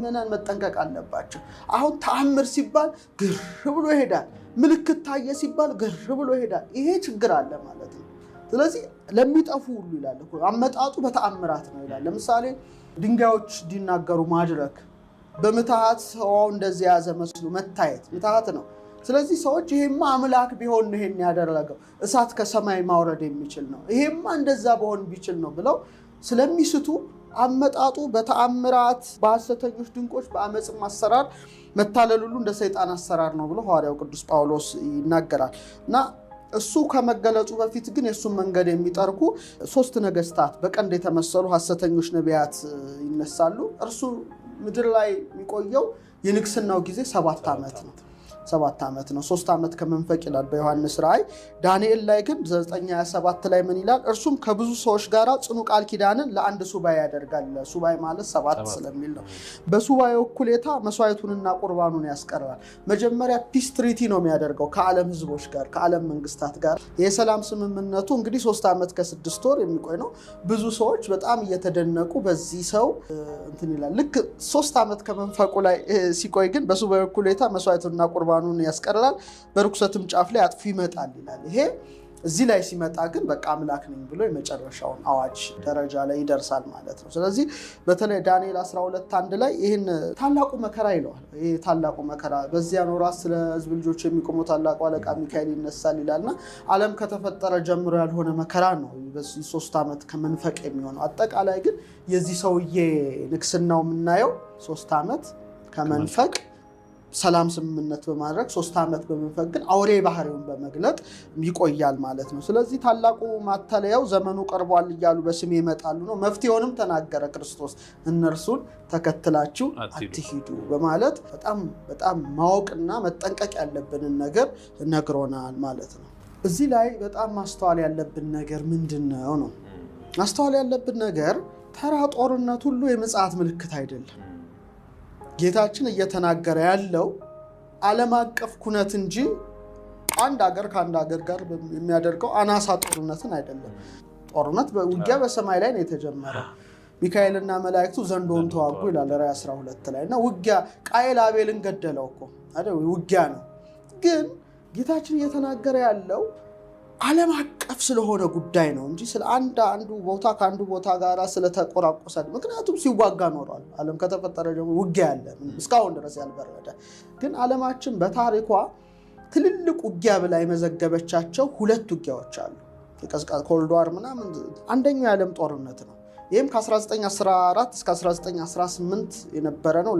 ምዕመናን መጠንቀቅ አለባቸው። አሁን ተአምር ሲባል ግር ብሎ ይሄዳል። ምልክት ታየ ሲባል ግር ብሎ ይሄዳል። ይሄ ችግር አለ ማለት ነው። ስለዚህ ለሚጠፉ ሁሉ ይላል እኮ አመጣጡ በተአምራት ነው ይላል። ለምሳሌ ድንጋዮች እንዲናገሩ ማድረግ፣ በምትሃት ሰው እንደዚህ የያዘ መስሎ መታየት ምትሃት ነው። ስለዚህ ሰዎች ይሄማ አምላክ ቢሆን ነው ይሄን ያደረገው፣ እሳት ከሰማይ ማውረድ የሚችል ነው፣ ይሄማ እንደዛ በሆን ቢችል ነው ብለው ስለሚስቱ አመጣጡ በተአምራት፣ በሐሰተኞች ድንቆች፣ በአመፅም አሰራር መታለል ሁሉ እንደ ሰይጣን አሰራር ነው ብሎ ሐዋርያው ቅዱስ ጳውሎስ ይናገራል። እና እሱ ከመገለጹ በፊት ግን የእሱን መንገድ የሚጠርጉ ሶስት ነገስታት በቀንድ የተመሰሉ ሐሰተኞች ነቢያት ይነሳሉ። እርሱ ምድር ላይ የሚቆየው የንግስናው ጊዜ 7 ዓመት ነው። 7 ዓመት ነው። 3 ዓመት ከመንፈቅ ይላል በዮሐንስ ራእይ። ዳንኤል ላይ ግን 9:27 ላይ ምን ይላል? እርሱም ከብዙ ሰዎች ጋር ጽኑ ቃል ኪዳንን ለአንድ ሱባኤ ያደርጋል። ሱባኤ ማለት ሰባት ስለሚል ነው። በሱባኤው እኩሌታ መስዋዕቱንና ቁርባኑን ያስቀራል። መጀመሪያ peace treaty ነው የሚያደርገው ከዓለም ህዝቦች ጋር፣ ከዓለም መንግስታት ጋር። የሰላም ስምምነቱ እንግዲህ 3 ዓመት ከ6 ወር የሚቆይ ነው። ብዙ ሰዎች በጣም እየተደነቁ በዚህ ሰው እንትን ይላል። ልክ 3 ዓመት ከመንፈቁ ላይ ሲቆይ ግን በሱባኤው እኩሌታ መስዋዕቱንና ቁርባኑን ያስቀራል፣ በርኩሰትም ጫፍ ላይ አጥፊ ይመጣል ይላል። ይሄ እዚህ ላይ ሲመጣ ግን በቃ አምላክ ነኝ ብሎ የመጨረሻውን አዋጅ ደረጃ ላይ ይደርሳል ማለት ነው። ስለዚህ በተለይ ዳንኤል 12:1 ላይ ይህን ታላቁ መከራ ይለዋል። ይህ ታላቁ መከራ በዚያን ወራት ስለ ሕዝብ ልጆች የሚቆመው ታላቁ አለቃ ሚካኤል ይነሳል ይላልና ዓለም ከተፈጠረ ጀምሮ ያልሆነ መከራ ነው በዚህ 3 ዓመት ከመንፈቅ የሚሆነው። አጠቃላይ ግን የዚህ ሰውዬ ንግስናው የምናየው 3 ዓመት ከመንፈቅ ሰላም ስምምነት በማድረግ፣ 3 ዓመት በመንፈቅ ግን አውሬ ባህሪውን በመግለጥ ይቆያል ማለት ነው። ስለዚህ ታላቁ ማታለያው ዘመኑ ቀርቧል እያሉ በስሜ ይመጣሉ ነው። መፍትሄውንም ተናገረ ክርስቶስ፣ እነርሱን ተከትላችሁ አትሂዱ በማለት በጣም በጣም ማወቅና መጠንቀቅ ያለብንን ነገር ነግሮናል ማለት ነው። እዚህ ላይ በጣም ማስተዋል ያለብን ነገር ምንድን ነው ነው? ማስተዋል ያለብን ነገር ተራ ጦርነት ሁሉ የምጽአት ምልክት አይደለም። ጌታችን እየተናገረ ያለው ዓለም አቀፍ ኩነት እንጂ አንድ ሀገር ከአንድ ሀገር ጋር የሚያደርገው አናሳ ጦርነትን አይደለም። ጦርነት ውጊያ በሰማይ ላይ ነው የተጀመረው። ሚካኤልና መላእክቱ ዘንዶውን ተዋጉ ይላል ራዕይ 12 ላይ። እና ውጊያ ቃየል አቤልን ገደለው እኮ አይደል? ውጊያ ነው። ግን ጌታችን እየተናገረ ያለው ዓለም አቀፍ ስለሆነ ጉዳይ ነው እንጂ ስለ አንዱ ቦታ ከአንዱ ቦታ ጋር ስለተቆራቆሰ፣ ምክንያቱም ሲዋጋ ኖሯል። ዓለም ከተፈጠረ ደግሞ ውጊያ ያለ እስካሁን ድረስ ያልበረደ። ግን ዓለማችን በታሪኳ ትልልቅ ውጊያ ብላ የመዘገበቻቸው ሁለት ውጊያዎች አሉ። Cold War ምናምን። አንደኛው የዓለም ጦርነት ነው። ይህም ከ1914 እስከ 1918 የነበረ ነው።